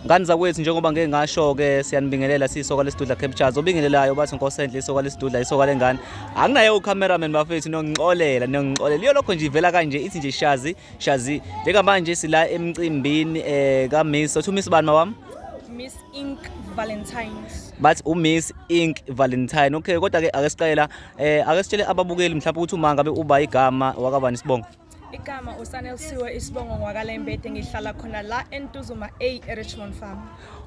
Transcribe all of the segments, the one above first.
Ngane zakwethu, njengoba ngeke ngasho-ke, siyanibingelela siyisoka lesidudla captures. Obingelelayo bathi nkosenhle, isoka lesidudla, isoka lengane. Anginaye ucameraman bafethu, niyongixolela, niyongixolela. Iyo lokho nje ivela kanje, ithi nje shazi shazi. Njengamanje sila emcimbini kaMiss, uthi uMiss bani mawami? Miss Ink Valentines. Bathi uMiss Ink Valentine. Okay, kodwa ke ake siqale la, ake sitshele ababukeli mhlawumbe ukuthi uma ngabe uba igama wakabani isibongo. Igama uSanelsiwe, isibongo ngwakaLembede, ngihlala khona la eNtuzuma A eRichmond Farm.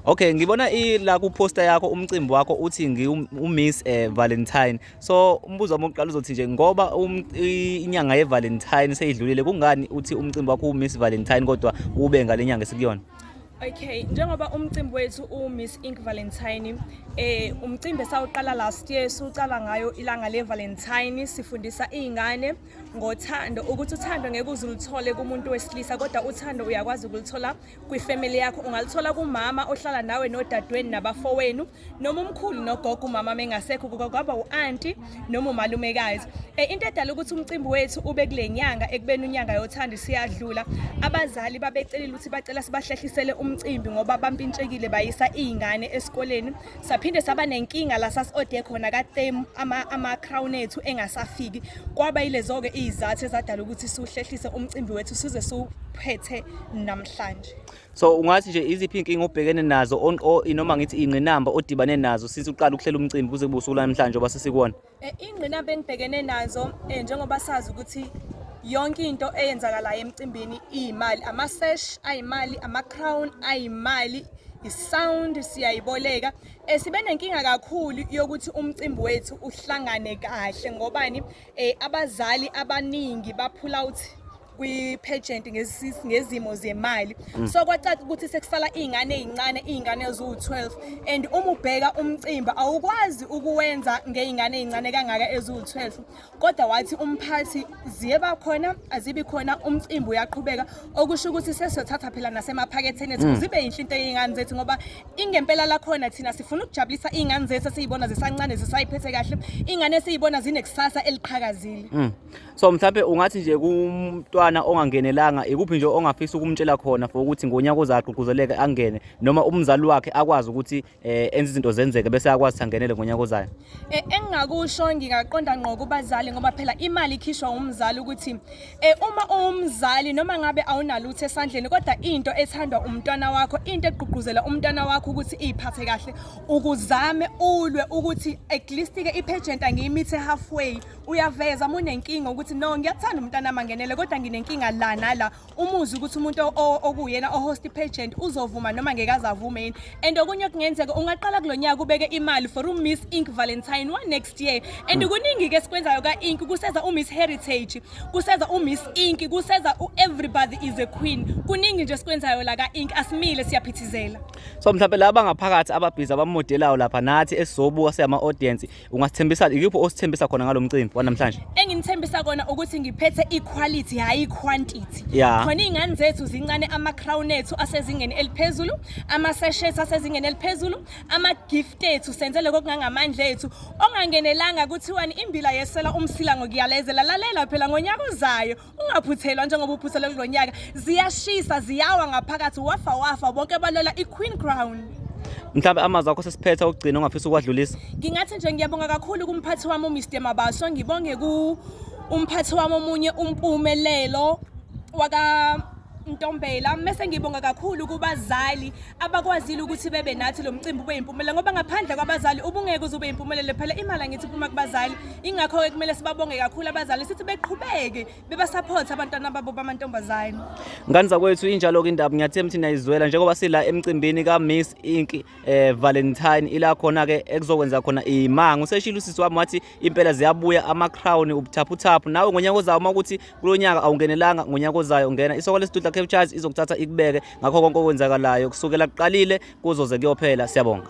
Okay, ngibona ila ku poster yakho umcimbi wakho uthi ngi uMiss Valentine. So umbuzo wami wokuqala uzothi nje, ngoba inyanga yeValentine seyidlulile, kungani uthi umcimbi wakho uMiss Valentine kodwa ube ngale nyanga esikuyona? Okay, njengoba umcimbi wethu uMiss Ink Valentine, umcimbi esawuqala last year, sucala ngayo ilanga leValentine, sifundisa izingane ngothando, ukuthi uthando ngeke uze uluthole kumuntu wesilisa, kodwa uthando uyakwazi ukuluthola kwifamily yakho. Ungalithola kumama ohlala nawe nodadweni nabafowenu, noma umkhulu nogogo, umama mengasekho kwaba u-anti noma umalumekazi. Into edala ukuthi umcimbi wethu ube kule nyanga, ekubeni unyanga yothando siyadlula, abazali babecelile ukuthi bacela sibahlehlisele umcimbi ngoba bampintshekile bayisa iy'ngane esikoleni. Saphinde saba nenkinga la sasi-ode khona kaTemu, ama-crown ethu engasafiki. Kwaba yilezo-ke iy'zathu ezadala ukuthi siwuhlehlise umcimbi wethu size siwuphethe namhlanje. So ungathi nje iziphi inkinga obhekene nazo noma ngithi ingqinamba odibane nazo since uqala ukuhlela umcimbi kuze kube usuku lwanamhlanje oba sesikuwona? Ingqinamba engibhekene nazo, njengoba sazi ukuthi yonke into eyenzakalayo emcimbini iyimali, ama-sash ayimali, ama-crown ayimali, i-sound siyayiboleka. Sibe nenkinga kakhulu yokuthi umcimbi wethu uhlangane kahle, ngobani, abazali abaningi bapull out kwi-pageant ngezimo zemali. So kwacaca ukuthi sekusala iy'ngane ey'ncane, iy'ngane eziwu-12, and uma ubheka umcimbi awukwazi ukuwenza ngey'ngane ey'ncane kangaka eziwu-12. Kodwa wathi umphathi ziye bakhona, azibi khona, umcimbi uyaqhubeka, okusho ukuthi sesiyothatha phela nasemaphaketheni ethu zibe yinhle into yey'ngane zethu, ngoba ingempela lakhona thina sifuna ukujabulisa iy'ngane zethu esiyibona zisancane, zisayiphethe kahle, iy'ngane esiyibona zinekusasa eliqhakazile. So mhlawumbe ungathi nje kumntwana ongangenelanga, ikuphi nje ongafisa ukumtshela khona for ukuthi ngonyaka ozayo agqugquzeleke angene, noma umzali wakhe akwazi ukuthi enze izinto zenzeke bese akwazi ukuthi angenele ngonyaka ozayo? Engingakusho, ngingaqonda ngqo kubazali, ngoba phela imali ikhishwa umzali, ukuthi uma uwumzali, noma ngabe awunalutho esandleni, kodwa into ethandwa umntwana wakho, into egqugquzela umntwana wakho ukuthi iy'phathe kahle, ukuzame ulwe ukuthi at least-ke i-pageant angiyimithe halfway. Uyaveza uma unenkinga ukuthi no, ngiyakuthanda umntwana mangenele, kodwa nginenkinga la nala, umuzwe ukuthi umuntu okuyena o-host i-pageant uzovuma noma ngeke aze avume yini. And okunye okungenzeka, ungaqala kulo nyaka ubeke imali for uMiss Ink Valentine wa-next year. And kuningi-ke esikwenzayo ka-Ink, kuseza uMiss Heritage, kuseza uMiss Ink, kuseza u-Everybody is a Queen. Kuningi nje esikwenzayo la ka-Ink, asimile, siyaphithizela. So mhlawumbe laba ngaphakathi ababhizi abamodelayo lapha nathi esizobuka siyama-audience, ungasithembisa ikuphi osithembisa khona ngalo mcimbi wanamhlanje? Enginithembisa kona ukuthi ngiphethe i-quality, hhayi i-quantity. Khona iy'ngane zethu zincane, ama-crown ethu asezingeni eliphezulu, ama-sash ethu asezingeni eliphezulu, ama-gift ethu senze lokho okungangamandla ethu. Ongangenelanga, kuthiwani, imbila yesela umsila ngokuyalezela. Lalela phela, ngonyaka ozayo ungaphuthelwa njengoba uphuthelwe kulo nyaka. Ziyashisa, ziyawa ngaphakathi, wafa wafa bonke balwela i-queen crown. Mhlawumbe amazwi akho sesiphetha ukugcina ongafisa ukwadlulisa? Ngingathi nje ngiyabonga kakhulu kumphathi wami uMr Mabaso, ngibonge ku umphathi wami omunye uMpumelelo waka Ntombela, mese ngibonga kakhulu kubazali abakwazile ukuthi bebe nathi lo mcimbi ube yimpumelelo, ngoba ngaphandle kwabazali ubungeke uze ube yimpumelelo. Phela imali angithi iphuma kubazali, ingakho-ke kumele sibabonge kakhulu abazali, sithi beqhubeke bebasupport abantwana babo bamantombazane. Ngane zakwethu, injalo-ke indaba, ngiyathemba ukuthi niyayizwela njengoba sila emcimbini ka-Miss Ink Valentine, ila khona-ke ekuzokwenza khona imanga. Useshilo usisi wami wathi impela ziyabuya ama-crown, ubuthaphuthaphu. Nawe ngonyaka ozayo, uma ukuthi kulo nyaka awungenelanga, ngonyaka ozayo ungena. Isoka lesidudla captures izokuthatha ikubeke ngakho konke okwenzakalayo kusukela kuqalile kuzoze kuyophela. Siyabonga.